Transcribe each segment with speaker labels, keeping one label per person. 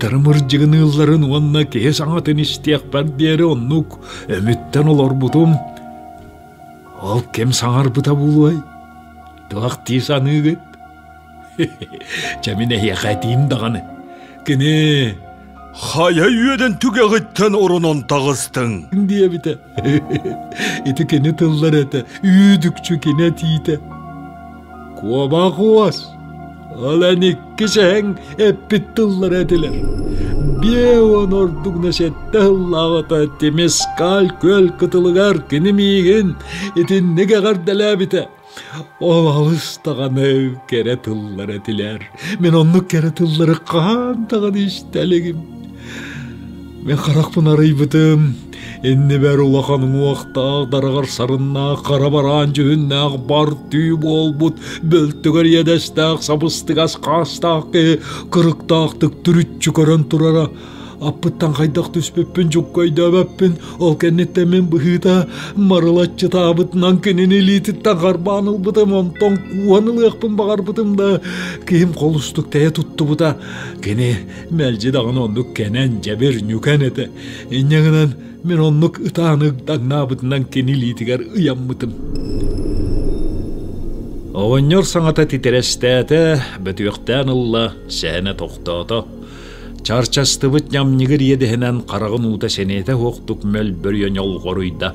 Speaker 1: Ыттарым ырдьыгыныылларын уонна киһи саҥатын истиэхпэр диэри оннук өмүттэн олорбутум. Ол ким саҥарбыта буолуой? Туох дии саныыгыт? Чэ мин эһиэхэ этиим даҕаны. Кини
Speaker 2: Хайа үөдэн түгэҕиттэн оронон таҕыстыҥ?
Speaker 1: диэбитэ. Ити кини тыллар этэ, үүдүкчү кини этиитэ. Куобах уос, ол эн икки сэһэҥ эппит тыллара этилэр. 50 ордугуна 7 сыллааҕыта Темескаль күөл кытылыгар кини миигин итинник эҕэрдэлээбитэ. Ол алыс даҕаны кэрэ тыллар этилэр. Мин оннук кэрэ тыллары хаһан даҕаны истэ илигим. Мин харахпын арыйбытым, иннибэр улахан уҥуохтаах, дараҕар сарыннаах, хара бараан дьүһүннээх бар түү буолбут, бөлтөгөр иэдэстээх, сабыстыгас хаастаах киһи кырыктаахтык түрүччү көрөн турара. Аппыттан хайдах түспүппүн дьукка өйдөөбөппүн, ол кэнниттэн мин быһыыта марылаччытаабытынан кинини илиититтэн харбаан ылбытым, онтон кууһан ылыахпын баҕарбытым да, киһим холустук тэйэ туттубута. Кини мэлдьи даҕаны оннук кэнэн, дьэбир, ньүкэн этэ. Инньэ гынан мин оннук ытаан ыгдаҥнаабытынан кини илиитигэр ыйаммытым. Оҕонньор саҥата титирэстээтэ, бөтүөхтээн ылла, сэһэнэ тохтоото. Чарчастыбыт ньамньыгыр иэдэһинэн хараҕын уута сэниэтэ суохтук мөлбөрүйэ ньолҕоруйда.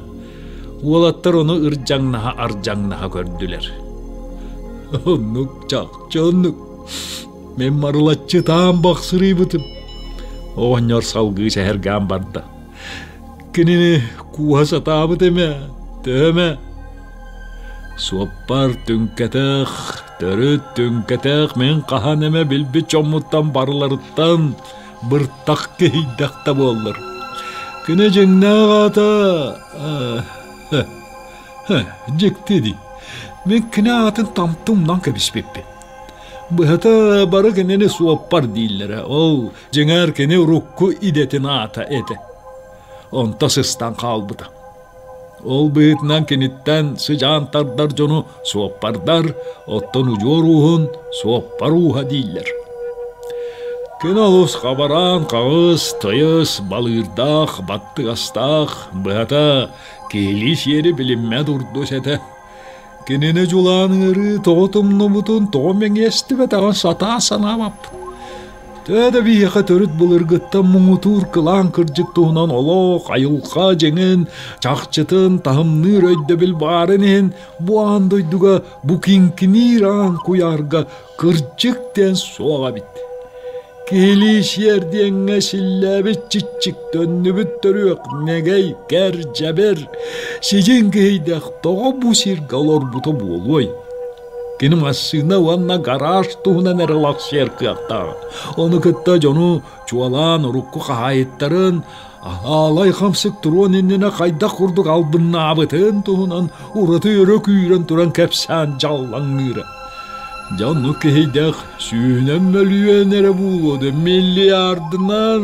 Speaker 1: Уолаттар ону ырдьаҥнаһа-ардьаҥнаһа көрдүлэр. Оннук чахчы оннук. Мин марылаччы таам бахсырыйбытым. Оҕонньор салгыы сэһэргээн барда. Кинини кууһа сатаабыт эмэ, төһө Суоппар түҥкэтэх, төрүт түҥкэтэх мин хаһан эмэ билбит дьоммуттан барыларыттан быртах киһийдэх да буоллар. Кини дьиҥнээх аата дьикти дии. Мин кини аатын тамтумнан кэбиспиппин. Быһата бары кинини суоппар дииллэрэ. Ол дьиҥэр кини урукку идэтин аата этэ. Онто сыстан хаалбыта. Ол быһыытынан киниттэн сыдьаан тардар дьону суоппардар, оттон удьуор ууһун суоппар ууһа дииллэр. Кини олус хабараан хаҕыс, тыйыс, балыырдаах, баттыгастаах, быһата, киһилии сиэри билиммэт урдус этэ. Кинини дьулаан ыарыы тоҕо тумнубутун, тоҕо мэҥиэстибэтэҕин сатаа санаабаппын. Төһө да биһиэхэ төрүт былыргыттан муҥутуур кылаан кырдьык туһунан олох, айылҕа дьиҥин, чахчытын таһымныыр өйдөбүл баарын иһин, бу аан дойдуга бу киҥкиниир аан куйаарга кырдьык диэн суох эбит. Киһилии сиэр диэҥҥэ силлээбит чиччик төннүбүт төрүөх нэгэй кэр дьэбир сидьиҥ киһийдэх тоҕо бу сиргэ олорбута буолуой? Кини массыына уонна гараж туһунан эрэ лахсыйар кыахтааҕа. Ону кытта дьону чуолаан урукку хаһаайыттарын аалай хамсык туруон иннинэ хайдах курдук албыннаабытын туһунан ураты өрө күүрэн туран кэпсээн дьаллаҥныыра. Дьэ оннук киһийдэх сүүнэн мөлүйүөн эрэ буолуо да миллиардынан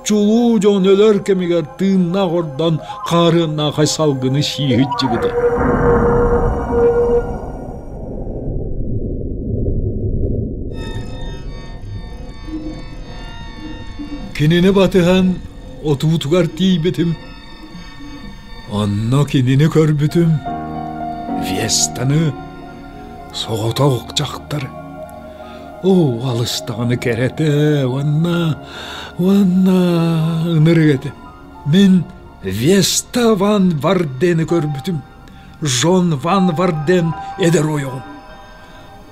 Speaker 1: чулуу дьон өлөр кэмигэр тыыннаах ордон хаарыаннаахай салгыны сии сылдьыбыта. Кинини батыһан отуутугар тиийбитим. Онно кинини көрбүтүм. Вестаны соҕотох дьахтар. Оо, алыстаҕына кэрэтэ уонна уонна ынырык этэ. Мин Веста Ван Вардены көрбүтүм. Жон Ван Варден эдэр ойоҕум.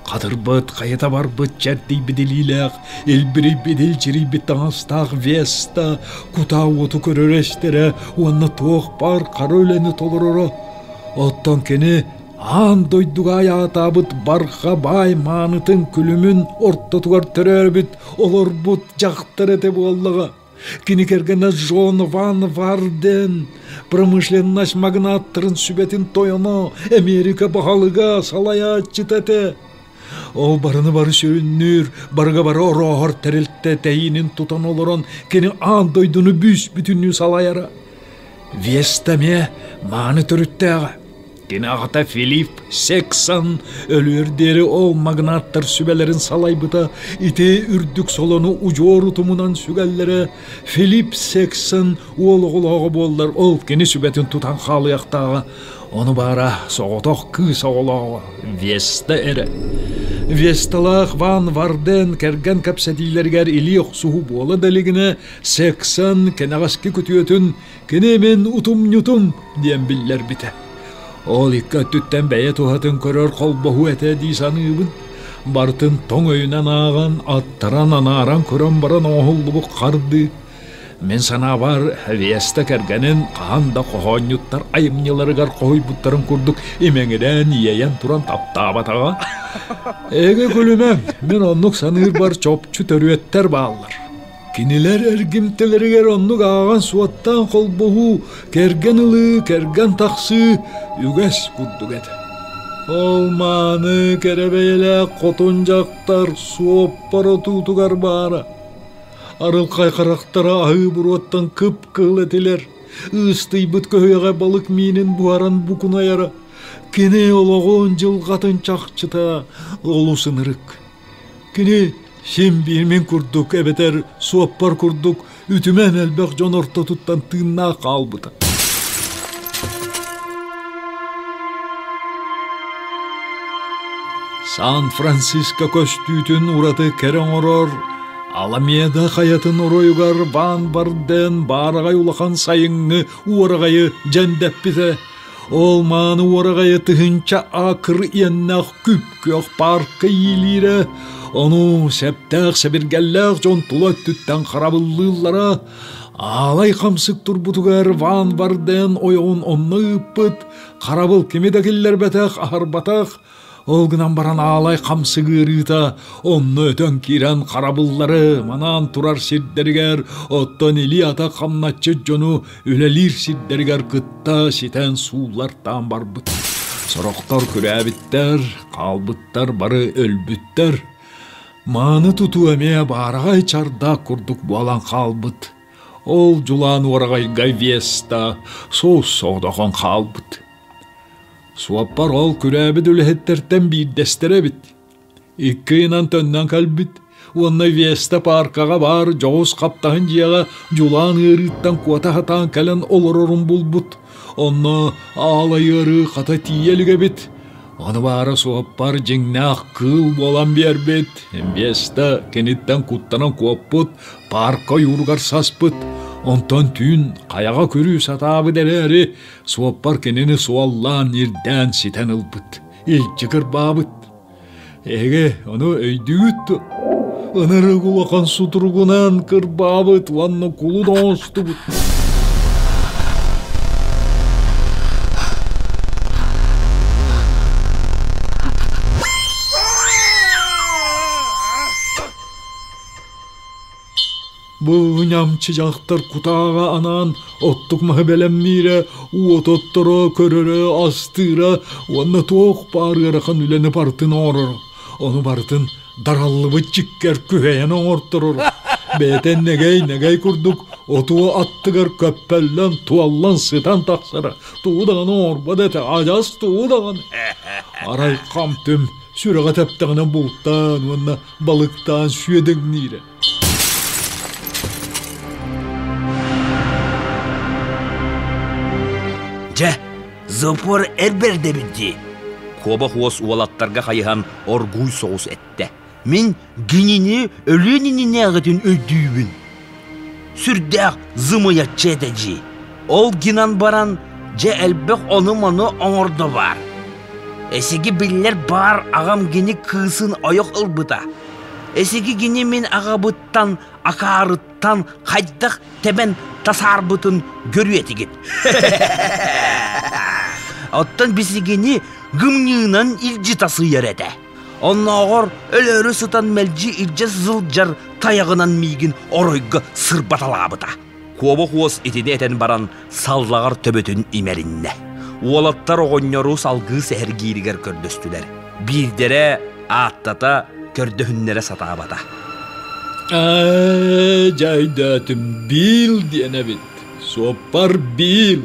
Speaker 1: Хатырбыт, хайыта барбыт чэрдийбит илиилээх, илбирийбит илдьирийбит таҥастаах Веста кутаа уоту көрөрө-истэрэ уонна туох баар хара үлэни толороро. Оттон кини аан дойдуга айаатаабыт барҕа баай маанытын күлүмүн ортотугар төрөөбүт, олорбут дьахтар этэ буоллаҕа. Кини кэргэнэ Джон Ван Варден, промышленность магнаттарын сүбэтин тойоно, Америка баһылыга, салайааччыта этэ. Ол барыны бары сүрүннүүр, барыга бары орооһор тэрилтэ тэйиинин тутан олорон кини аан дойдуну бүүс бүтүннүү салайара. Веста эмиэ мааны төрүттээҕэ. Кини аҕата Филипп Сексон өлүөр диэри ол магнаттар сүбэлэрин салайбыта, ити үрдүк солону удьуор утумунан сүгэллэрэ. Филипп Сексон уол оҕолооҕо буоллар, ол кини сүбэтин тутан хаалыахтааҕа. Ону баара соҕотох кыыс оҕолооҕо Веста эрэ. Весталаах Ван Варден кэргэн кэпсэтиилэригэр илии охсуһуу буола да илигинэ Сексон кэнэҕэски күтүөтүн «Кини мин утумньутум» диэн биллэрбитэ. Ол икки өттүттэн бэйэ туһатын көрөр холбоһуу этэ дии саныыбын. Барытын тоҥ өйүнэн ааҕан, аттаран, анааран көрөн баран оҥоһуллубут хардыы. Мин санаабар, Веста кэргэнин хаһан да хоһоонньуттар айымньыларыгар хоһуйбуттарын курдук имэҥирээн, иэйэн туран таптаабатаҕа. Эгэ күлүмэҥ, мин оннук саныырбар чопчу төрүөттэр бааллар. Кинилэр эргимтэлэригэр оннук ааҕан-суоттаан холбоһуу, кэргэн ылыы, кэргэн тахсыы үгэс курдук этэ. Ол мааны кэрэ бэйэлээх хотун дьахтар суоппар отуутугар баара. Арылхай харахтара аһыы буруоттан кып-кыһыл этилэр. Ыыстыйбыт көһүйэҕэ балык миинин буһаран букунайара. Кини олоҕун дьылҕатын чахчыта олус ынырык. Кини син биир мин курдук эбэтэр суоппар курдук үтүмэн элбэх дьон ортотуттан тыыннаах хаалбыта. Сан-Франциско көстүүтүн ураты кэрэ оҥорор Аламеда хайатын оройугар Ван Барден баараҕай улахан сайыҥҥы уораҕайы дьэндэппитэ. Ол мааны уораҕайы тыһыынча акр иэннээх күп-күөх паарка иилиирэ, ону сэптээх-сэбиргэллээх дьон тула өттүттэн харабыллыыллара. Аалай хамсык турбутугар Ван Варден ойоҕун онно ыыппыт, харабыл кими да киллэрбэтэх, аһарбатах, Ол гынан баран аалай хамсык ыарыыта онно өтөн киирэн харабыллары манаан турар сирдэригэр, оттон илии-атах хамначчыт дьону үлэлиир сирдэригэр кытта ситэн сууллартаан барбыт. Сорохтор күрээбиттэр, хаалбыттар бары өлбүттэр. Мааны тутуу эмиэ баараҕай чардаак курдук буолан хаалбыт. Ол дьулаан уораҕайга Веста суус-соҕотохон хаалбыт. Суоппар ол күрээбит үлэһиттэртэн биирдэстэрэ эбит. Икки ыйынан төннөн кэлбит уонна Веста пааркаҕа баар дьоҕус хаптаһын дьиэҕэ дьулаан ыарыыттан куота сатаан кэлэн олорорун булбут. Онно аалай ыарыы хата тиийэ илик эбит. Ону баара суоппар дьиҥнээх кыыл буолан биэрбит. Веста киниттэн куттанан куоппут, паарка ойууругар саспыт. Онтон түүн хайаҕа күрүү сатаабыт эрээри, Суоппар кинини суоллаан ирдээн ситэн ылбыт, илдьи кырбаабыт. Эһиги ону өйдүүгүт дуо? Ынырык улахан сутуругунан кырбаабыт уонна кулун оҥостубут. Бу ньамчы дьахтар кутааҕа анаан оттук маһы бэлэмниирэ, уот отторо, көрөрө, астыыра уонна туох баар ыарахан үлэни барытын оҥороро. Ону барытын дараллыбыт чиккэр күһэйэн оҥортороро. Бэйэтэ нэгэй-нэгэй курдук отуо аттыгар көппөллөн, туоллан сытан тахсара. Тугу даҕаны оҥорбот этэ, адьас тугу даҕаны. Арай хам-түм сүрэҕэ тэптэҕинэ бултаан уонна балыктаан сүөдэҥниирэ.
Speaker 3: Дьэ, запор эр бэрдэбит дии. Куобах уос уолаттарга хайыһан оргууй соҕус эттэ. Мин гинини өлүөн иннинээҕитин өйдүүбүн. Сүрдээх зымыйаччы этэ дии. Ол гынан баран, дьэ элбэх ону-маны оҥордо баар. Эсиги биллэр баар аҕам гини кыысын ойох ылбыта. Эсиги гини мин аҕабыттан, акаарыттан хайдах тэбэн тасаарбытын көрүө этигит. Оттон бисигини гымньыынан илдьи тасыйар этэ. Оннооҕор өлөөрү сытан мэлдьи илдьэ сылдьар тайаҕынан миигин оройго сырбаталаабыта. Куобах уос итини этэн баран саллаҕар төбөтүн имэриннэ. Уолаттар оҕонньору салгыы сэһэргииригэр көрдөстүлэр. Биирдэрэ ааттата, көрдөһүннэрэ сатаабата.
Speaker 1: Ээ, дьайдаатым Биил диэн эбит. Суоппар Биил.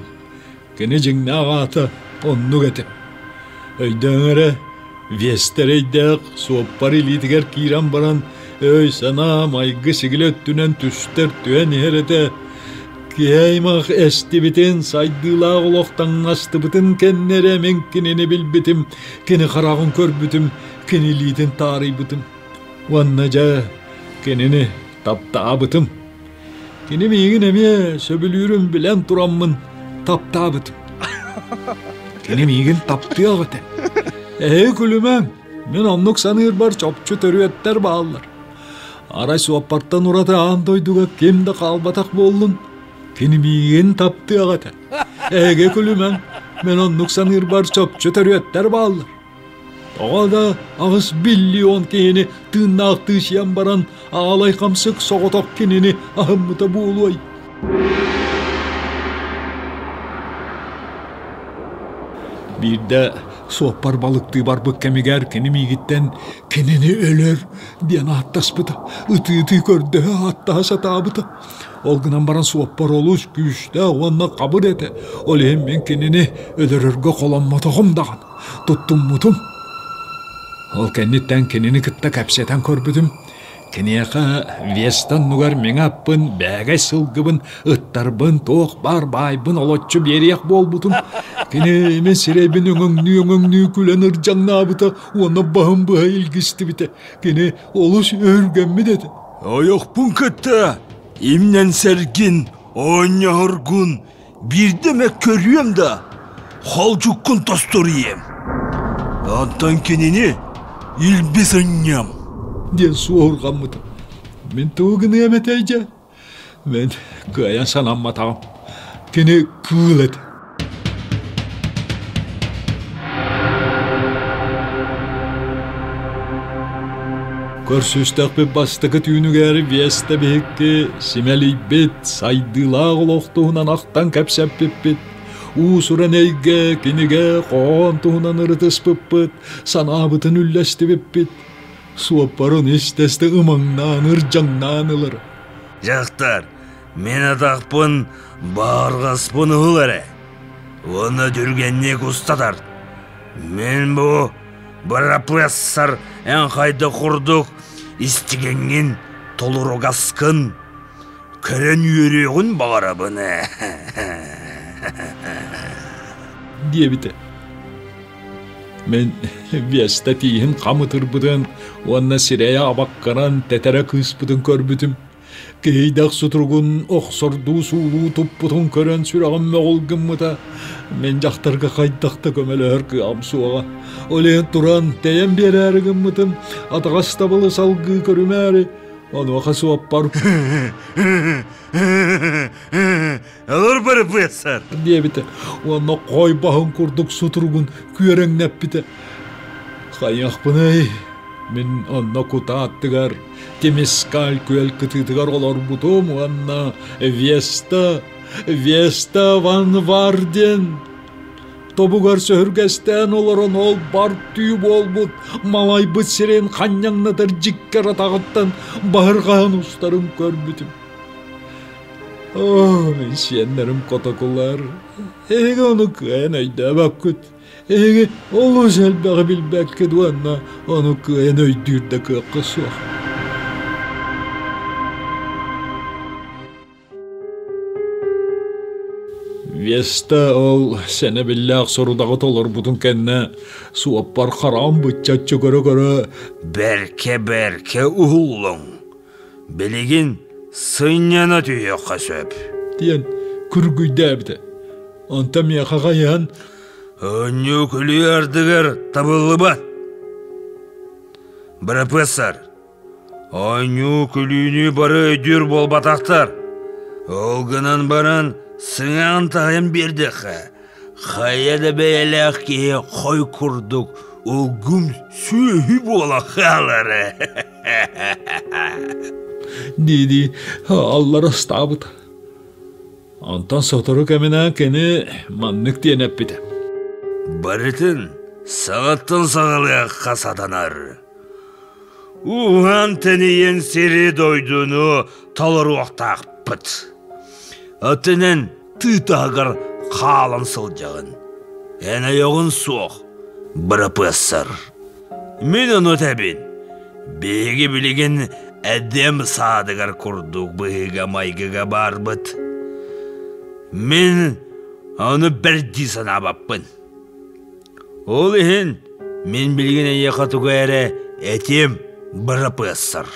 Speaker 1: Кини дьиҥнээх аата. Оннук этэ. Өйдөөн эрэ, Вестерэйдээх суоппар илиитигэр киирэн баран, өй-санаа, майгы-сигили өттүнэн түстэр түһэн иһэр этэ. Киһи аймах эстибитин, сайдыылаах олох таҥнастыбытын кэннэ эрэ мин кинини билбитим, кини хараҕын көрбүтүм, кини илиитин таарыйбытым. Уонна дьэ, кинини таптаабытым. Кини миигин эмиэ сөбүлүүрүн билэн тураммын таптаабытым. Кини миигин таптыах этэ. Эһиги күлүмэҥ, мин оннук саныырбар чопчу төрүөттэр бааллар. Арай суоппартан ураты аан дойдуга ким да хаалбатах буоллун, кини миигин таптыах этэ. Эһиги күлүмэҥ, мин оннук саныырбар чопчу төрүөттэр бааллар. Тоҕо да 8 миллион киһини тыыннаахтыы сиэн баран, аалай хамсык соҕотох кинини аһыммыта буолуой? Биирдэ суоппар балыктыы барбыт кэмигэр кини миигиттэн «Кинини өлөр» диэн ааттаспыта, ытыы-ытыы көрдөһө ааттаһа сатаабыта. Ол гынан баран суоппар олус күүстээх уонна хабыр этэ, ол иһин мин кинини өлөрөргө холоммотоҕум даҕаны. Туттуммутум. Ол кэнниттэн кинини кытта кэпсэтэн көрбүтүм. Киниэхэ Веста оннугар миҥэ аппын, бээгэй сылгыбын, ыттарбын, туох баар баайбын олоччу биэриэх буолбутум. Кини мин сирэйбин өҥөҥнүү-өҥөҥнүү күлэн ырдьаҥнаабыта уонна баһын быһа илгистибитэ. Кини олус өһүргэммит этэ.
Speaker 2: Ойохпун кытта имнэн сэргин, оонньоһоргун Биирдэ эмэ көрүөм да, холдьуккун тосторуйем. Онтон кинини илби сынньыам.
Speaker 1: Диэн суоһурҕаммытым. Мин тугу гыныам этэй дьэ? Мин кыайан санамматаҕым. Кини кыыл этэ. Көрсүстэхпит бастакы түүнүгэр Веста биһикки симэлийбит, сайдыылаах олох туһунан ахтан кэпсэппиппит, уус-уран эйгэ, кинигэ, хоһоон туһунан ырытыспыппыт, санаабытын үллэстибиппит. Суоппарын истэ-истэ ымаҥнаан, ырдьаҥнаан ылара.
Speaker 2: Дьахтар, мин атахпын, баарҕаспын уһул эрэ. Уонна түргэнник устатар. Мин бу бырапыассар эн хайдах курдук истигэҥҥин, толоругаскын көрөн үөрүөҕүн баҕарабын ээ
Speaker 1: диэбитэ. Мин Веста тииһин хам ытырбытын уонна сирэйэ абаккаран тэтэрэ кыыспытын көрбүтүм. Киһийдэх сутуругун охсордуу суулуу туппутун көрөн сүрэҕим мөҕүл гыммыта. Мин дьахтарга хайдах да көмөлөһөр кыаҕым суоҕа. Ол иһин туран тэйэн биэрээри гыммытым, атаҕастабылы салгыы көрүмээри, онуоха суоппар
Speaker 2: Ылыр бырыпыассар
Speaker 1: диэбитэ уонна хой баһын курдук сутуругун күөрэҥнэппитэ. Хайыахпыный, мин онно кутаа аттыгар Темискаль күөл кытыытыгар олорбутум уонна Веста, Веста Ван Варден тобугар сөһүргэстээн олорон ол бар түү буолбут малайбыт сирин ханньаҥнатар дьиккэр атаҕыттан баһырҕаһан устарын көрбүтүм. Оо, мин сиэннэрим котокулар, эһиги ону кыайан өйдөөбөккүт. Эһиги олус элбэҕи билбэккит уонна ону кыайан өйдүүр да кыахха суох. Веста ол сэнэбиллээх сорудаҕы толорбутун кэннэ суоппар хараҕын быччаччы көрө-көрө
Speaker 2: «Бэркэ-бэркэ уһуллуҥ. Билигин сынньана түһүөххэ сөп»
Speaker 1: диэн күргүйдээбитэ. Онтон миэхэ хайыһан
Speaker 2: Оонньуу күлүү ардыгар табыллыбат. Бырапыассар, оонньуу күлүүнү бары өйдүүр буолбатахтар. Ол гынан баран сыҥаан таһыйан биэрдэххэ, хайа да бэйэлээх киһи хой курдук улгум сүөһү буола хаалар.
Speaker 1: Дии-дии аллара ыстаабыта. Онтон сотору кэминэн кини маннык диэн эппитэ.
Speaker 2: Барытын саҕаттан саҕалыахха сатанар. Ууһан тэнийэн сири-дойдуну толоруохтаахпыт. Атынан тыы таһыгар хаалан сылдьаҕын. Эн ойоҕун суох, бырапыассар. Мин ону этэбин. Биһиги билигин Эдем саадыгар курдук быһыыга-майгыга баарбыт. Мин ону бэрдии санаабаппын. Ол иһин мин билигин эйиэхэ тугу эрэ этиэм, бырапыассар.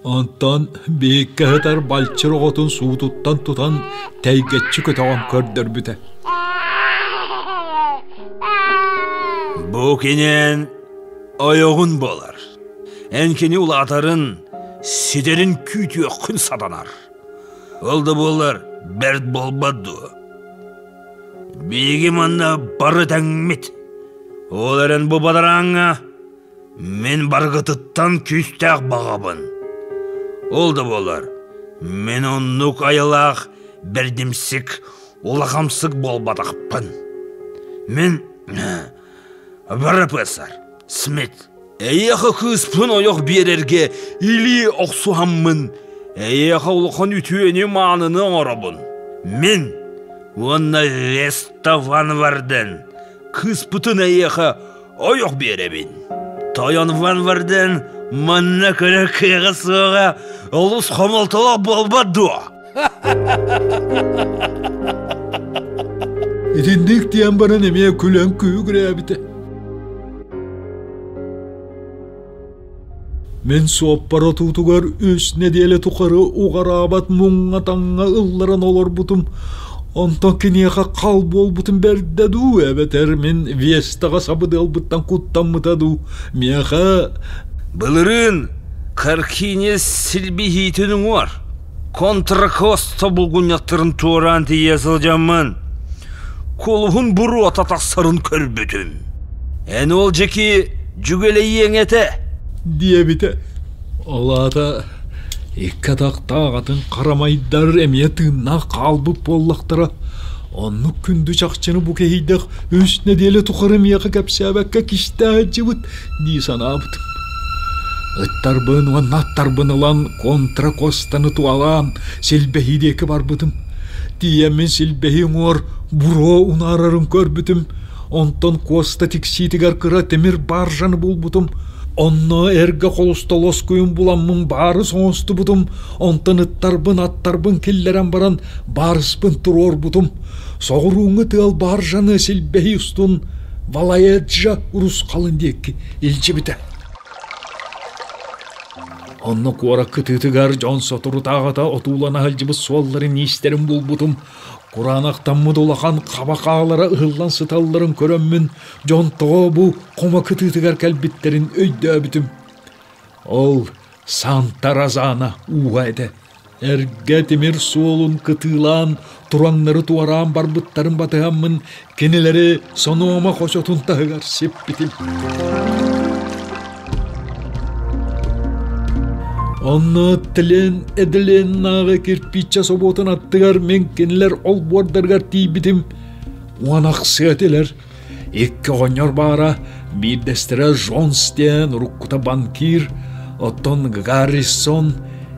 Speaker 1: Онтон биһиккэ сытар балчыр оҕотун суутуттан тутан тэйгэччи көтөҕөн көрдөрбүтэ.
Speaker 2: Бу кинин ойоҕун буолар. Эн кини улаатарын, ситэрин күүтүөххүн сатанар. Ол да буоллар бэрт буолбат дуо? Биһиги манна бары тэҥмит. Ол эрэн бу бадарааҥҥа Мин баргытыттан күүстээх баҕабын. Ол да буолар, мин оннук айылаах бэрдимсик, улахамсык буолбатахпын. Мин бырапыасар Смит эйиэхэ кыыспын ойох биэрэргэ илии охсуһаммын, эйиэхэ улахан үтүөнү-мааныны оҥоробун. Мин уонна Веста Ван Варден кыыспытын эйиэхэ ойох биэрэбин. Тойон Ван Варден манна көрөр кыаҕа суоҕа олус хомолтолоох буолбат дуо?
Speaker 1: Итинник диэн баран эмиэ күлэн күүгүрээбитэ. Мин суоппар отуутугар үс нэдиэлэ тухары уҕараабат муҥҥа-таҥҥа ылларан олорбутум. Онтон киниэхэ хал буолбутум бэрдэ дуу, эбэтэр мин Вестаҕа сабыдыалбыттан куттаммыта дуу, миэхэ
Speaker 2: Былырыын Каркине силбиһиитин уҥуор Контракоста булгунньахтарын туораан тиийэ сылдьаммын, кулуһун буруота тахсарын көрбүтүм. Эн ол дьэки дьүгэлэйиэҥ этэ
Speaker 1: диэбитэ. Ол аата икки атахтаах атын харамайдар эмиэ тыыннаах хаалбыт буоллахтара. Оннук күндү чахчыны бу киһийдэх үс нэдиэлэ тухары миэхэ кэпсээбэккэ кистээччибит дии санаабытым. Ыттарбын уонна аттарбын ылан контра-костаны туалаан силбэһии диэки барбытым. Тиийэммин силбэһии уҥуор буруо унаарарын көрбүтүм. Онтон Куоста тиксиитигэр кыра тимир баржаны булбутум. Онно эргэ холуста лоскуйун буламмын баарыс оҥостубутум. Онтон ыттарбын, аттарбын киллэрэн баран баарыспын туруорбутум. Соҕурууҥҥу тыал баржаны силбэһии устун Валаеджа урусхалын диэки илдьибитэ. Онно куорат кытыытыгар дьон соторутааҕыта отуулана сылдьыбыт суолларын иистэрин булбутум. Кураанахтаммыт улахан хаба хаалара ыһыллан сыталларын көрөммүн, дьон тоҕо бу хомо кытыытыгар кэлбиттэрин өйдөөбүтүм. Ол Санта Розана ууга этэ. Эргэ тимир суолун кытыылаан, тураҥнары туораан барбыттарын батыһаммын, кинилэри сонуома хочотун таһыгар сиппитим. Онно Тлен Эдленнааҕы кирпииччэ собуотун аттыгар мин кинилэр олбуордарыгар тиийбитим. Уон ахсыа этилэр. Икки оҕонньор баара, биирдэстэрэ Джонс диэн уруккута банкир, оттон Гаррисон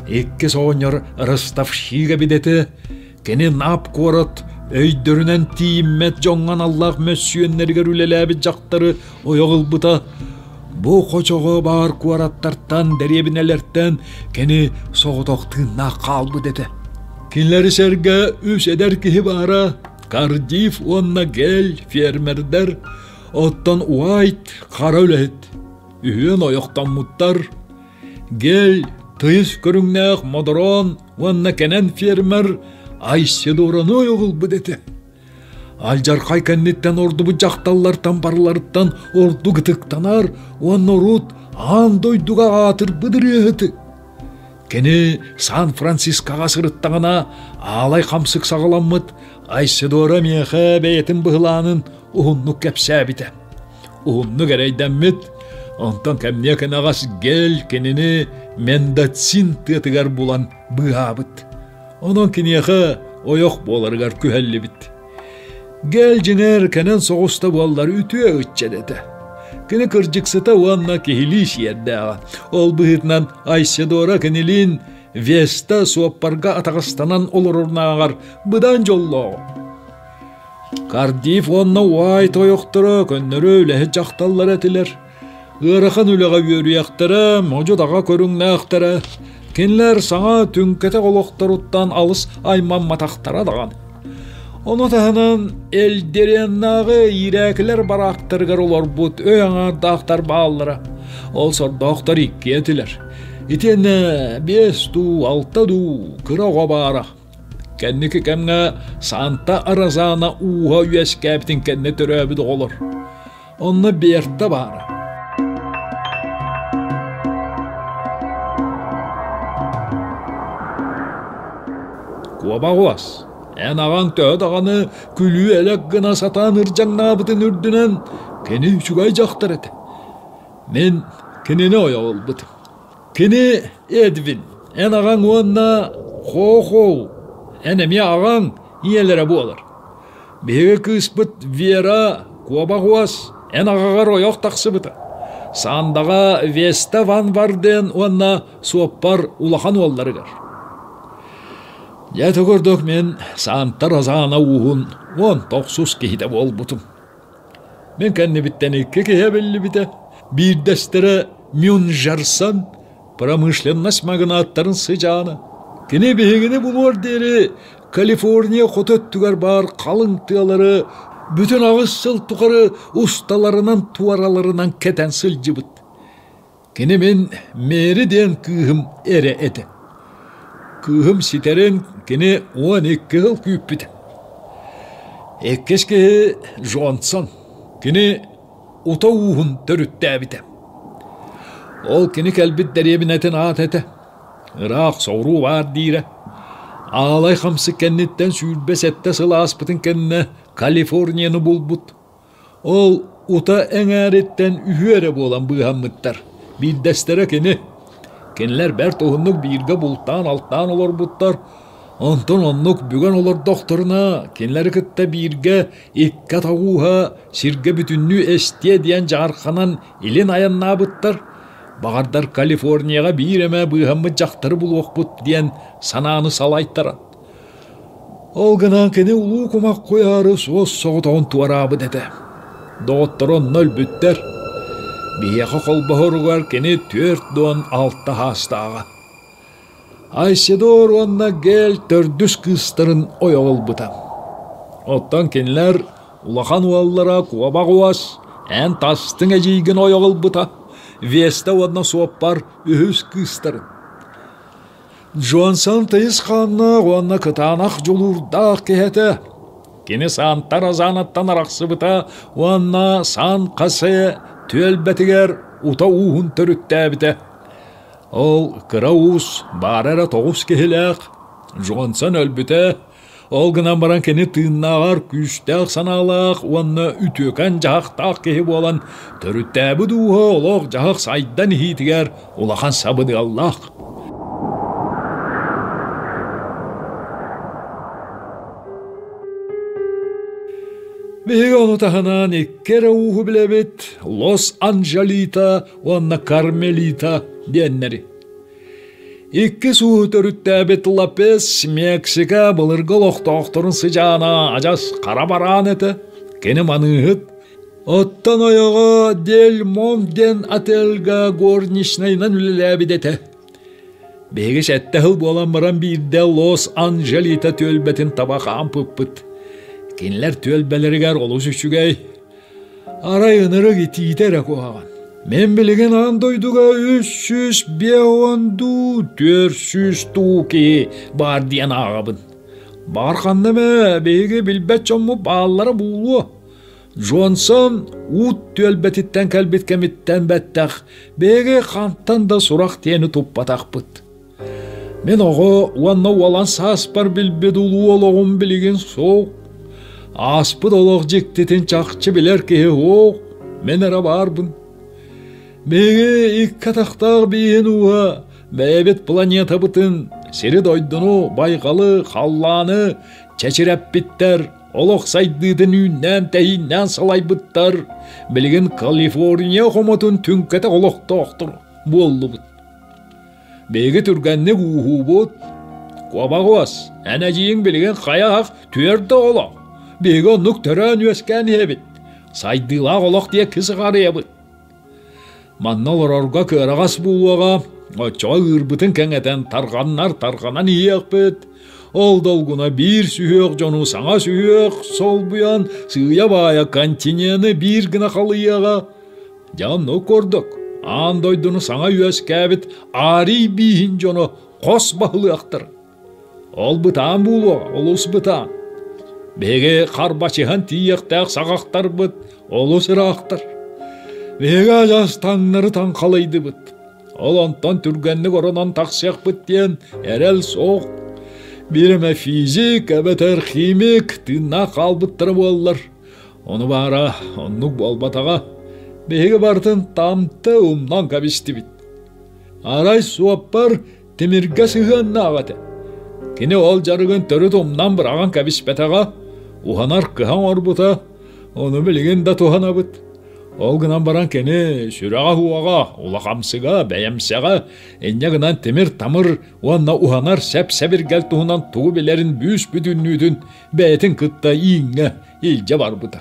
Speaker 1: иккис оҕонньор ростовщик эбит этэ. Кини НАП куорат өйдөрүнэн тиийиммэт дьоҥҥо аналлаах мөссүөннэригэр үлэлээбит дьахтары ойох ылбыта. Бу хочоҕо баар куораттартан, дэриэбинэлэртэн кини соҕотох тыыннаах хаалбыт этэ. Кинилэри сэргэ үс эдэр киһи баара, Кардиф уонна Гель фермердэр, оттон Уайт хара үлэһит. Үһүөн ойохтоммуттар. Гель тыйыс көрүҥнээх модороон уонна кэнэн фермер Айседораны ойоҕулбут этэ. Алдьархай кэнниттэн ордубут дьахталлартан барыларыттан ордук ытыктанар уонна урут аан дойдуга аатырбыт ырыаһыты. Кини Сан-Францискоҕа сырыттаҕына аалай хамсык саҕаламмыт Айседора миэхэ бэйэтин быһылаанын уһуннук кэпсээбитэ. Уһуннук эрэйдэммит, онтон кэмниэ кэнэҕэс Гель кинини Мендацин тыатыгар булан быыһаабыт. Онон киниэхэ ойох буоларыгар күһэллибит. Гэл дьиҥэр кэнэн соҕус да буоллар үтүө ыччат этэ. Кини кырдьыксыта уонна киһилии сиэрдээҕэ. Ол быһыытынан Айседора кинилиин Веста суоппарга атаҕастанан олорорунааҕар быдан дьоллооҕо. Кардиф уонна Уайт ойохторо көннөрү үлэһит дьахталлар этилэр. Ыарахан үлэҕэ үөрүйэхтэрэ, модьу-таҕа көрүҥнээхтэрэ. Кинилэр саҥа түҥкэтэх олохторуттан алыс аймамматахтара даҕаны. Ону таһынан Эльдереннааҕы иирээкилэр бараактарыгар олорбут өй аҥаардаахтар бааллара. Ол сордоохтор иккиэ этилэр. Итиэннэ биэс дуу, алта дуу кыра оҕо баара. Кэнники кэмҥэ Санта Розана ууһа үөскээбитин кэннэ төрөөбүт оҕолор. Онно Берта баара. Куобаҕуос, эн аҕаҥ төһө даҕаны күлүү-элэк гына сатаан ырдьаҥнаабытын үрдүнэн, кини үчүгэй дьахтар этэ. Мин кинини ойох ылбытым. Кини Эдвин, эн аҕаҥ уонна Хо-Хоу, эн эмиэ аҕаҥ ийэлэрэ буолар. Биһиги кыыспыт Вера куобах уос эн аҕаҕар ойох тахсыбыта. Сандаҕа Веста Ван Варден уонна суоппар улахан уолларыгар. Дьэ, ити курдук мин Санта Розана ууһун 19 киһитэ буолбутум. Мин кэннибиттэн икки киһи эбиллибитэ. Биирдэстэрэ Мюнжерсон, промышленность магнаттарын сыдьаана. Кини биһигини булуор диэри Калифорния хоту өттүгэр баар халыҥ тыалары бүтүн 8 сыл тухары усталарынан-туораларынан кэтэн сылдьыбыт. Кини мин Мэри диэн кыыһым эрэ этэ. Кыыһым ситэрин кини 12 сыл күүппүтэ. Иккис киһи Джонсон. Кини ута ууһун төрүттээбитэ. Ол кини кэлбит дэриэбинэтин аата этэ. Ыраах соҕуруу баар диирэ. Аалай хамсык кэнниттэн 27 сыл ааспытын кэннэ Калифорнияны булбут. Ол ута эҥээриттэн үһүө эрэ буолан быыһаммыттар. Биирдэстэрэ кини. Кинилэр бэрт уһуннук бииргэ бултаан-алтаан олорбуттар. Онтон оннук бүгэн олордохторуна, кинилэри кытта бииргэ икки атах ууһа сиргэ бүтүннүү эстиэ диэн дьаарханан илин айаннаабыттар. Баҕардар Калифорнияҕа биир эмэ быыһаммыт дьахтары булуохпут диэн санааны салайтаран. Ол гынан кини улуу кумах куйаары суос-соҕотоҕун туораабыт этэ. Доҕотторо онно өлбүттэр. Биһиэхэ холбоһоругар кини 46 саастааҕа. Айседор уонна Гель төрдүс кыыстарын ойох ылбыта. Оттон кинилэр улахан уоллара Куобах Уос эн тастыҥ эдьиийгин ойох ылбыта. Веста уонна суоппар үһүс кыыстарын. Джонсон тыйыс хааннаах уонна кытаанах дьулуурдаах киһи этэ. Кини Санта Розанаттан арахсыбыта уонна Сан-Хосе түөлбэтигэр ута ууһун төрүттээбитэ. Ол кыра уус баара эрэ 9 киһилээх Джонсон өлбүтэ, ол гынан баран кини тыыннааҕар күүстээх санаалаах уонна үтүөкэн дьаһахтаах киһи буолан төрүттээбит ууһа олох-дьаһах сайдан иһиитигэр улахан сабыдыаллаах. Биһиги ону таһынан икки эрэ ууһу билэбит Лос-Анджелита уонна Кармелита диэннэри. Иккис ууһу төрүттээбит Лопес Мексика былыргы олохтоохторун сыдьаана адьас хара бараан этэ. Кини маныыһыт. Оттон ойоҕо Дель Мон диэн отельга горничнайынан үлэлээбит этэ. Биһиги 7 сыл буолан баран биирдэ Лос-Анджелита түөлбэтин таба хаампыппыт. Кинилэр түөлбэлэригэр олус үчүгэй, Арай ынырык итиитэ эрэ куһаҕан. Мин билигин аан дойдуга 350 дуу, 400 дуу киһи баар диэн ааҕабын. Баҕар ханна эмэ биһиги билбэт дьоммут бааллара буолуо. Джонсон уут түөлбэтиттэн кэлбит кэмиттэн бэттэх биһиги хантан да сурах диэни туппатахпыт. Мин оҕо уонна уолан сааспар билбит улуу олоҕум билигин суох. Ааспыт олох дьиктитин чахчы билэр киһи суох, мин эрэ баарбын. Биһиги икки атахтаах бииһин ууһа бэйэбит планетабытын, сири-дойдуну, байҕалы, халлааны чэчирэппиттэр, олох сайдыытын үүннээн-тэһииннээн салайбыттар, билигин Калифорния хомотун түҥкэтэх олохтоохтор буоллубут. Биһиги түргэнник ууһуубут. Куобаҕуос, эн эдьиийиҥ билигин хайа-ах түөрт оҕолоох. Биһиги оннук төрөөн-үөскээн иһэбит. Сайдыылаах олох диэки сыҕарыйабыт. Манна олорорго кыараҕас буолуоҕа, оччоҕо ыырбытын кэҥэтэн тарҕаннар тарҕанан иһиэхпит. Ол долгуна биир сүһүөх дьону саҥа сүһүөх солбуйан сыыйа-баайа континены биир гына халыйыаҕа. Дьэ оннук курдук, аан дойдуну саҥа үөскээбит арий бииһин дьоно хос баһылыахтар. Ол бытаан буолуоҕа, олус бытаан. Биһиги харбачыһан тиийиэхтээх саҕахтарбыт олус ыраахтар. Биһиги адьас таҥнары таҥхалыйдыбыт. Ол онтон түргэнник оронон тахсыахпыт диэн эрэл суох. Биир эмэ физик эбэтэр химик тыыннаах хаалбыттара буоллар. Ону баара оннук буолбатаҕа. Биһиги барытын тамты умнан кэбистибит. Арай суоппар тимиргэ сыһыаннаах этэ. Кини ол дьарыгын төрүт умнан быраҕан кэбиспэтэҕэ, уһанар кыһа оҥорбута, ону билигин да туһанабыт. Ол гынан баран кини сүрэҕэ-уоҕа, улахамсыга, бэйэмсэҕэ, инньэ гынан тимир-тамыр уонна уһанар сэп-сэбиргэл туһунан тугу билэрин бүүс-бүтүннүүтүн бэйэтин кытта ииҥҥэ илдьэ барбыта.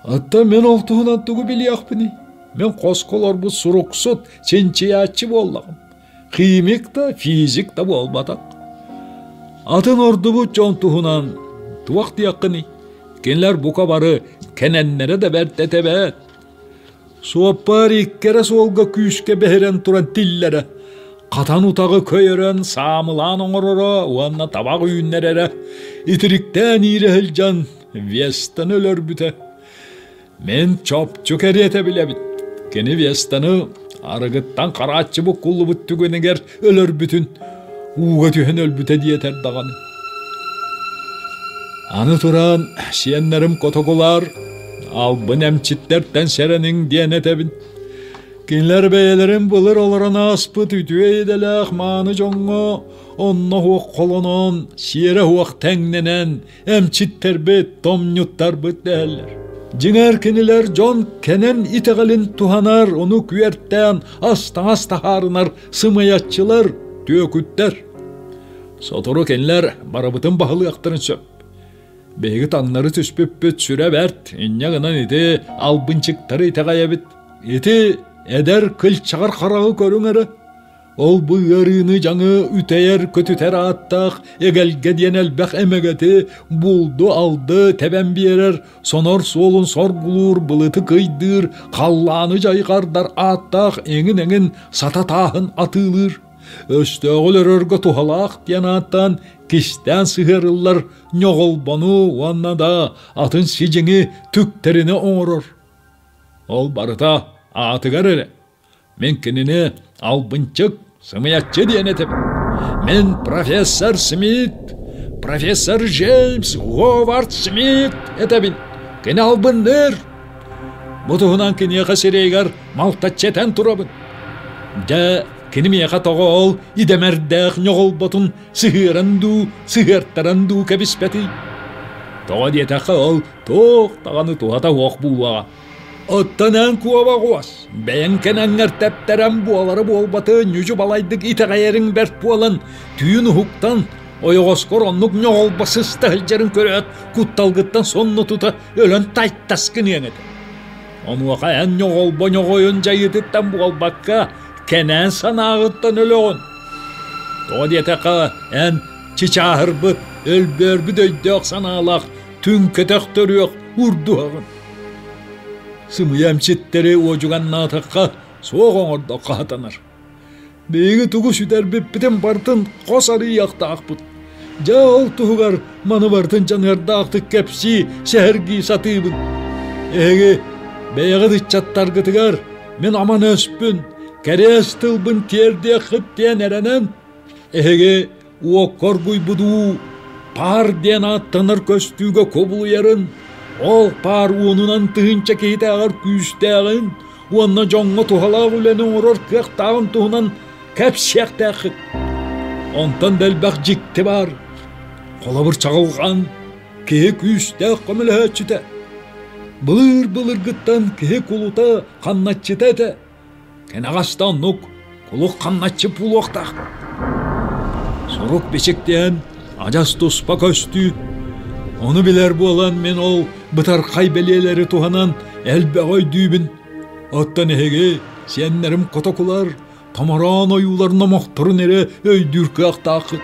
Speaker 1: Оттон мин ол туһунан тугу билиэхпиний? Мин хоско олорбут суруксут, чинчийээччи буоллаҕым. Химик да, физик да буолбатах. Атын ордубут дьон туһунан туох диэххиний? Кинилэр бука бары кэнэннэрэ да бэрт этэ эбээт. Суоппар икки эрэ суолга күүскэ бэһирэн туран тиллэрэ. Хатан утаҕы көйөрөн, саамылаан оҥороро уонна табах үүннэрэрэ. Итириктээн иирэ сылдьан Вестаны өлөрбүтэ. Мин чопчу кэриэтэ билэбин. Кини Вестаны арыгыттан харааччы буккуллубут түгэнигэр өлөрбүтүн, ууга түһэн өлбүтэ диэтэр даҕаны. Аны туран, сиэннэрим котокулар, албын эмчиттэртэн сэрэниҥ диэн этэбин. Кинилэр бэйэлэрин былыр олорон ааспыт үтүө идэлээх мааны дьоҥҥо онно уох холонон, сиэрэ уох тэҥнэнэн, эмчиттэрбит, томньуттарбыт дэһэллэр. Дьиҥэр кинилэр дьон кэнэн итэҕэлин туһанар, ону күөртээн ас-таҥас таһаарынар сымыйаччылар, түөкүттэр. Сотору кинилэр барыбытын баһылыахтарын сөп. Биһиги таҥнары түспүппүт сүрэ бэрт, инньэ гынан ити албынчыктары итэҕэйэбит. Ити эдэр кылчаҕар хараҕы көрүҥ эрэ. Ол бу ыарыыны дьаҥы үтэйэр көтүтэр ааттаах эгэлгэ диэн элбэх эмэгэти булду-алды тэбэн биэрэр, сонор суолун соргулуур, былыты кыйдыыр, халлааны дьайҕардар ааттаах эҥин-эҥин сата тааһын атыылыыр. Өстөөҕү өлөрөргө туһалаах диэн ааттаан кистээн сыһыарыллар ньоҕолбону уонна да атын сидьиҥи түктэрини оҥорор. Ол барыта аатыгар эрэ. Мин кинини албынчык, сымыйаччы диэн этэбин. Мин профессор Смит, профессор Джеймс Говард Смит этэбин. Кини албынныыр. Бу туһунан киниэхэ сирэйигэр малтаччы этэн турабын. Дьэ, кини миэхэ тоҕо ол идэмэрдээх ньоҕолботун сыһыаран дуу, сыһыартаран дуу кэбиспэтий? Тоҕо диэтэххэ ол туох даҕаны туһата суох буолуоҕа. Оттон эн куобах уос, бэйэҥ кэнэҥҥэр тэптэрэн буолары-буолбаты ньүдьү-балайдык итэҕэйэриҥ бэрт буолан, түүн уһуктан, ойоҕоскор оннук ньоҕолбо сыста сылдьарын көрөөт, кутталгыттан сонно тута өлөн тайтас гыныаҥ этэ. Онуоха эн ньоҕолбо ньоҕойун дьайыытыттан буолбакка, кэнээн санааҕыттан өлөҕүн. Тоҕо диэтэххэ, эн чычааһырбыт, өлбөөрбүт өйдөөх санаалаах түҥкэтэх төрүөх урдуһаҕын. Сымыйа эмчиттэри уодьуганнаатахха суох оҥордоххо сатанар. Биһиги тугу сүтэрбиппитин барытын хос арыйыахтаахпыт. Дьэ ол туһугар маны барытын дьаныардаахтык кэпсии, сэһэргии сатыыбын. Эһиги бэйэҕит ыччаттаргытыгар мин аман өспүн, кэриэс тылбын тиэрдиэххит диэн эрэнэн, эһиги уокка оргуйбут уу паар диэн ааттанар көстүүгэ кубулуйарын, ол паар уонунан тыһыынча киһитээҕэр күүстээҕин уонна дьоҥҥо туһалаах үлэни оҥорор кыахтааҕын туһунан кэпсиэхтээххит. Онтон да элбэх дьикти баар. Холобур чаҕылҕан, киһи күүстээх көмөлөһөөччүтэ. Былыр-былыргыттан киһи кулута, хамначчыта этэ. Кэнэҕэс да оннук кулук хамначчы буолуохтаах. Сурук-бичик диэн адьас туспа көстүү. Ону билэр буолан мин ол бытархай бэлиэлэри туһанан элбэҕи өйдүүбүн. Оттон эһиги сиэннэрим котокулар, томороон ойуулар номохторун эрэ өйдүүр кыахтааххыт.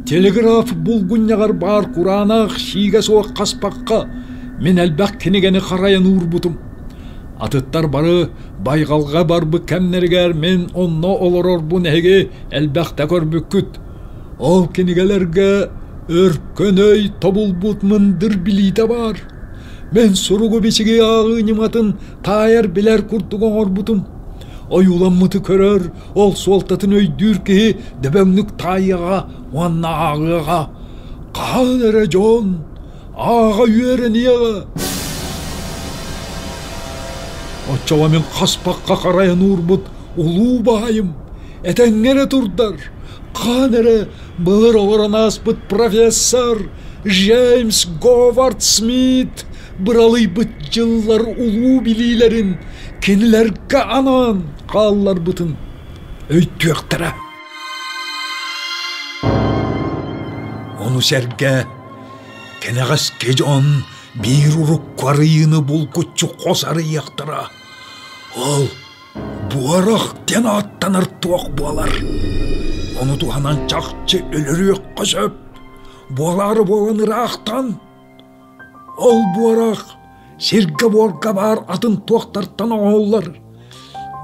Speaker 1: Телеграф булгунньаҕар баар кураанах сиигэ суох хаспахха мин элбэх кинигэни харайан уурбутум. Атыттар бары байҕалга барбыт кэмнэригэр мин онно олорорбун эһиги элбэхтэ көрбүккүт. Ол кинигэлэргэ өркөн өй тобулбут мындыр билиитэ баар. Мин суругу-бичиги ааҕыы ньыматын таайар билэр курдук оҥорбутум. Ойууламмыты көрөр, ол суолтатын өйдүүр киһи дөбөҥнүк таайыаҕа уонна ааҕыаҕа. Хаһан эрэ дьон ааҕа үөрэниэҕэ. Оччоҕо мин хаспахха харайан уурбут улуу баайым этэҥҥэ эрэ турдар, хаан эрэ былыр олорон ааспыт профессор Джеймс Говард Смит быралыйбыт дьыллар улуу билиилэрин кинилэргэ анаан хаалларбытын өйдүөхтэрэ. Ону сэргэ кэнэҕэски дьон биир урукку арыйыыны булгуччу хос арыйыахтара. Ол буорах диэн ааттанар туох буолар. Ону туһанан чахчы өлөрүөххэ сөп. Буолаары буолан ыраахтан Ол буорах сиргэ-буорга баар атын туохтартан оҥоһуллар.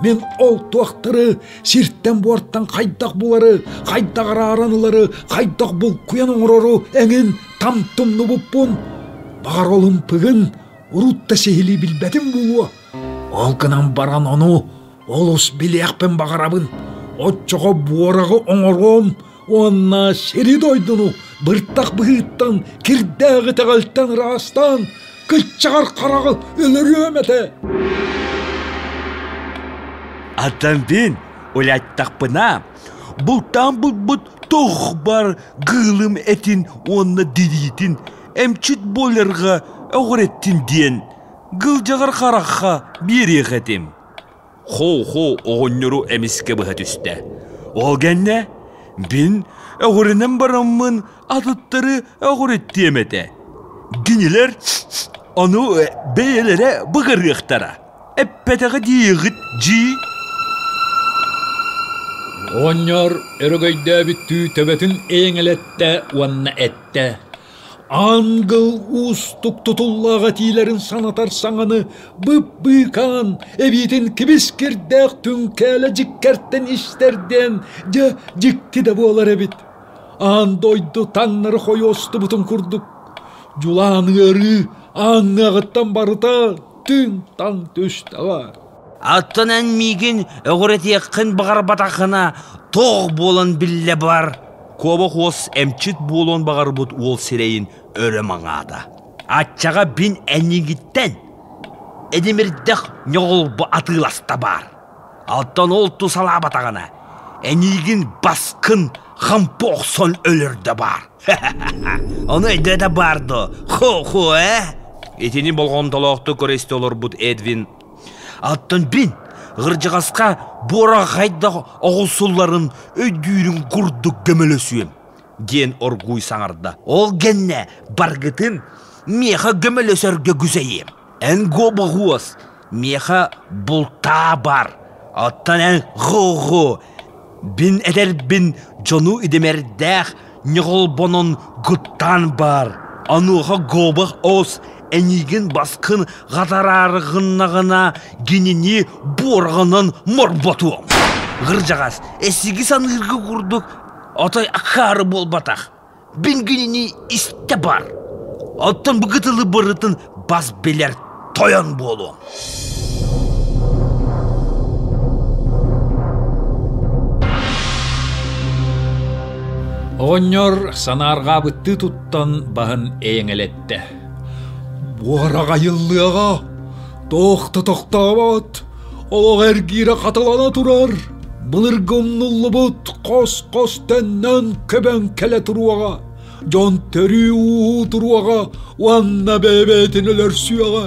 Speaker 1: Мин ол туохтары сиртэн-буортан хайдах булары, хайдах арааран ылары, хайдах булкуйан оҥорору эҥин там тумнубуппун. Баҕар ол ымпыгын урут да сиһилии билбэтим буолуо. Ол гынан баран ону олус билиэхпин баҕарабын. Оччоҕо буораҕы оҥоруом уонна сири-дойдуну быртах быһыыттан, кирдээх итэҕэлтэн ыраастаан, кыччаҕар хараҕы өлөрүөм этэ.
Speaker 3: Аттан улаттахпына, бултаан булбут туох бар гыылым этин уонна дириитин эмчит буоларга өҕүрэттин диэн гылдьаҕар харахха биэриэх этим. Хоу-хоу оҕонньору эмискэ быһа түстэ. Ол гэннэ бин өҕүрүнэн бараммын атыттары өҕүрүттүөм этэ. Кинилэр ону бэйэлэрэ быгарыахтара. Эппэтэҕи диэҕит дьии.
Speaker 1: Оҕонньор өрөгөйдөөбүттүү төбөтүн эйэҥэлэттэ уонна эттэ: Ангыл уустук тутуллаах этиилэрин санатар саҥаны бып-быыкаан, эбиитин кибис-кирдээх түҥкээлэ дьиккэртэн истэр диэн дьэ дьикти да буолар эбит. Аан дойду таҥнары хойуостубутун курдук дьулаан ыарыы ааҥныаҕыттан барыта түҥ-таҥ түстэҕэ.
Speaker 2: Оттон эн миигин өҕүрэтиэххин баҕарбатаххына, туох буолан биллэ бар?
Speaker 3: Куобах уос эмчит буолуон баҕарбыт уол сирэйин өрө маҥаата.
Speaker 2: Аччаҕа бин эйигиттэн эдимирдэх ньоҕолбу атыыласта баар. Оттон ол тусалаабатаҕына, эйигин баскын хампы охсон өлөрдө баар. Ону өйдөөтө баар дуо? Хо-хо ээ?
Speaker 3: Итини болҕомтолоохтук көрө истэ олорбут Эдвин
Speaker 2: Оттон бин кырдьаҕаска буора хайдах оҕусулларын өйдүүрүн курдук көмөлөсүөм
Speaker 3: диэн оргууй саҥарда.
Speaker 2: Ол гэннэ баргытын миэхэ көмөлөсөргө күсэйиэм. Эн гобоҕуос миэхэ бултаа бар. Оттон эн го-го бин этэрбин дьону идэмэрдээх ньоҕолбонон гуттаан бар. Онуоха гобох ос эйигин баскын хатараарыгыннаҕына кинини буорҕанан морботуом. Кырдьаҕас эсиги саныырга курдук отой акаары буолбатах. Бин кинини истэ бар. Оттон бу кытылы барытын бас билэр тойон буолуом.
Speaker 1: Оҕонньор санаарҕаабыттыы туттан баһын эйэҥэлэттэ. Буораҕайыллыаҕа, туох да тохтообот, олох эргиирэ хатылана турар, былыргы умнуллубут хос-хос төннөн көбөн кэлэ туруоҕа, дьон төрүү-ууһуу туруоҕа уонна бэйэ-бэйэтин өлөрсүөҕэ,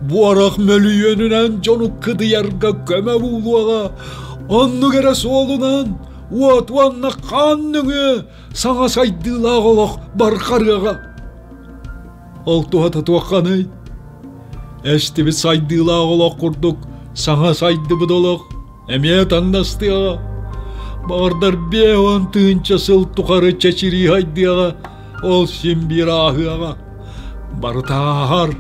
Speaker 1: буорах мөлүйүөнүнэн дьону кыдыйарга көмө буолуоҕа, оннук эрэ суолунан. уот уонна хаан нөҥүө саҥа сайдыылаах олох барҕарыаҕа. Ол туһата туохханый? Эстибит сайдыылаах олох курдук саҥа сайдыбыт олох эмиэ таҥнастыаҕа. Баҕардар 50 000 сыл тухары чэчирии хайдыаҕа, ол син биир ааһыаҕа. Барыта ааһар.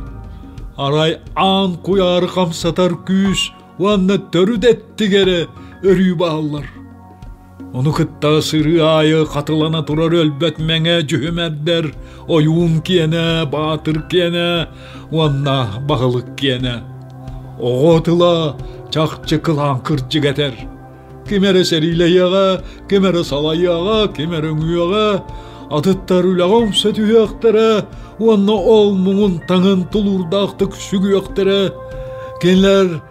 Speaker 1: Арай аан куйаары хамсатар күүс уонна төрүт эттик эрэ өрүү бааллар. Ону кытта сырыы аайы хатылана турар өлбөт мэҥэ дьүһүмэрдэр ойуун киэнэ, баатыр киэнэ уонна баһылык киэнэ. Оҕо тыла чахчы кылаан кырдьык этэр. Ким эрэ сэриилэһиэҕэ, ким эрэ салайыаҕа, ким эрэ үҥүөҕэ, атыттар үлэҕэ умса түһүөхтэрэ уонна ол муҥун таҥын тулуурдаахтык сүгүөхтэрэ. Кинилэр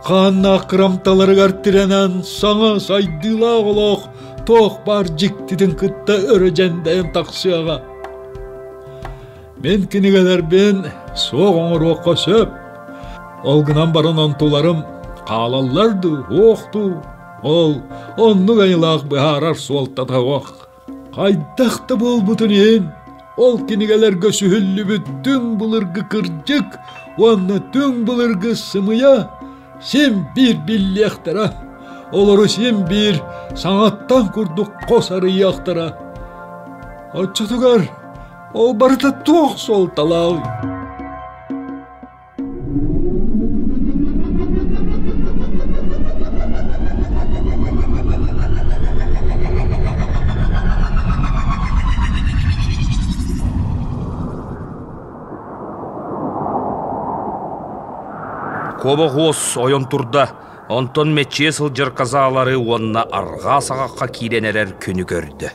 Speaker 1: хааннаах кырамталарыгар тирэнэн саҥа сайдыылаах олох туох баар дьиктитин кытта өрө дьэндэйэн тахсыаҕа. Мин кинигэлэрбин суох оҥоруохха сөп. Ол гынан баран онтуларым хаалаллар дуу, суох дуу, ол оннук айылаах быһаарар суолтата суох. Хайдах да буолбутун иһин, ол кинигэлэргэ сүһүллүбүт түҥ былыргы кырдьык уонна түҥ былыргы сымыйа син биир биллиэхтэрэ, олору син биир саҥаттан курдук хос арыйыахтара. Оччотугар ол барыта туох суолталааҕый?
Speaker 3: Куобах уос ойон турда, онтон мэччийэ сылдьар казаалары уонна арҕаа саҕахха киирэн эрэр күнү көрдө.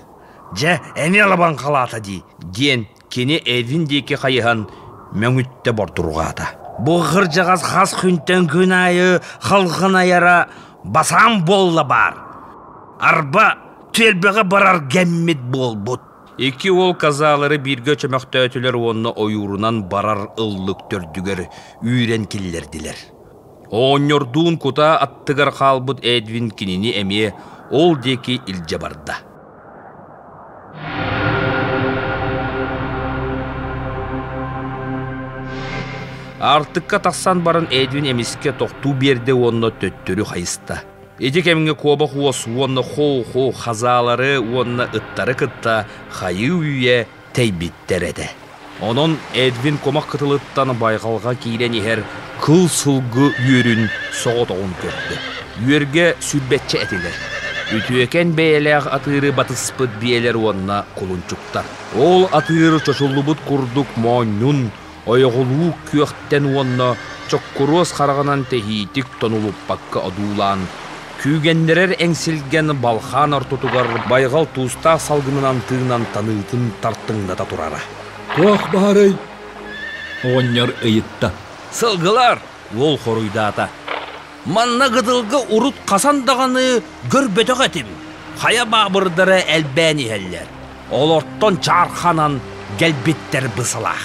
Speaker 2: Дьэ, эмиэ лабаҥхалаата дии,
Speaker 3: диэн кини Эвин диэки хайыһан мөҥүттэ бордурҕаата.
Speaker 2: Бу кырдьаҕас хас күнтэн күн аайы халҕанайара басаан буолла баар. Арба, түөлбэҕэ барар гэммит буолбут.
Speaker 3: Икки уол казаалары бииргэ чөмөхтөөтүлэр уонна ойуурунан барар ыллык төрдүгэр үүрэн киллэрдилэр. Оҕонньордуун кутаа аттыгар хаалбыт Эдвин кинини эмиэ ол диэки илдьэ барда. Аартыкка тахсан баран Эдвин эмискэ тохтуу биэрдэ уонна төттөрү хайыста. Ити кэмҥэ куобах уос уонна хоу-хоу хазаалары уонна ыттары кытта хайыы-үйэ тэйбиттэр этэ. Онон Эдвин кумах кытылыттан байҕалга киирэн иһэр кыл сылгы үөрүн соҕотоҕун көрдө. Үөргэ сүүрбэччэ этилэр. Үтүөкэн бэйэлээх атыыры батыспыт биэлэр уонна кулунчуктар. Ол атыыр чочуллубут курдук моонньун ойоҕолуу күөхтэн уонна чоккуруос хараҕынан тэһиитик тонулуппакка одуулаан, күүгэннэрэр эҥсилгэн балхаан ортотугар байҕал туустаах салгынынан тыынан таныытын тартыҥната турара.
Speaker 1: «Туох баарый?» оҕонньор ыйытта.
Speaker 3: «Сылгылар!» уол хоруйдаата.
Speaker 2: «Манна кытылга урут хасан даҕаны көрбөтөх этим. Хайа баабырдара элбээн иһэллэр. Олортон чаарханан кэлбиттэр бысалаах.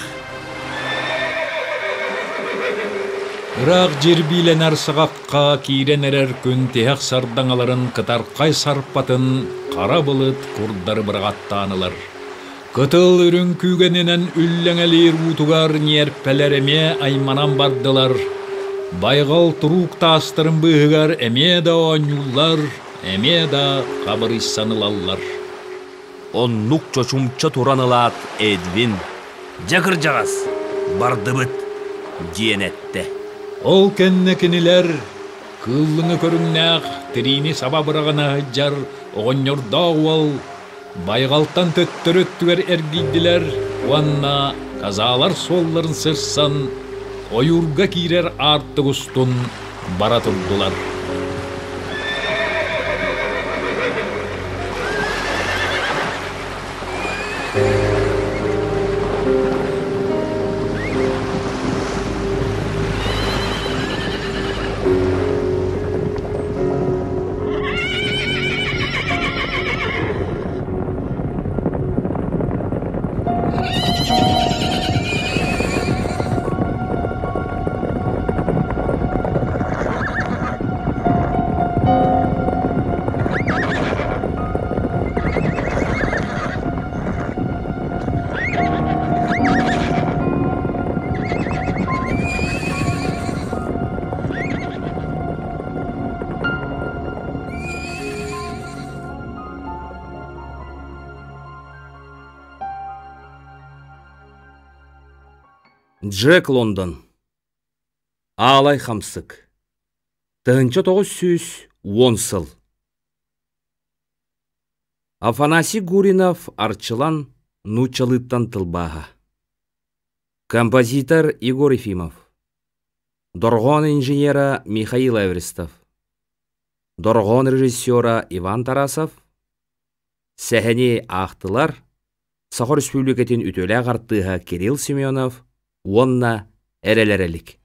Speaker 1: Ыраах дьирбиилэнэр саҕахха киирэн эрэр күн тиһэх сардаҥаларын кытархай сарпатын хара былыт курдары быраҕаттаан ылар. Кытыл үрүҥ күүгэнинэн үллэҥэлиир уутугар ньиэрпэлэр эмиэ айманан бардылар. Байҕал туруук таастарын быыһыгар эмиэ да оонньууллар, эмиэ да хабырыйсан ылаллар.
Speaker 3: Оннук чочумча туран ылаат Эдвин
Speaker 2: «Дьэ кырдьаҕас, бардыбыт» диэн эттэ.
Speaker 1: Ол кэннэ кинилэр кыыллыҥы көрүҥнээх тириини саба быраҕына сылдьар оҕонньордоох уол байҕалтан төттөрү өттүгэр эргийдилэр уонна казаалар суолларын сырсан ойуурга киирэр аартык устун бара турдулар.
Speaker 3: Джек Лондон. Аалай хамсык. 1910 сыл. Афанасий Гуринов Арчылан нууччалыыттан тылбааһа. Композитор Егор Ефимов. Дорҕоон инженера Михаил Эверстов. Дорҕоон режиссера Иван Тарасов. Сэһэни аахтылар Саха Өрөспүүбүлүкэтин үтүөлээх артыыһа Кирилл Семенов уонна Эрэл Эрэлик.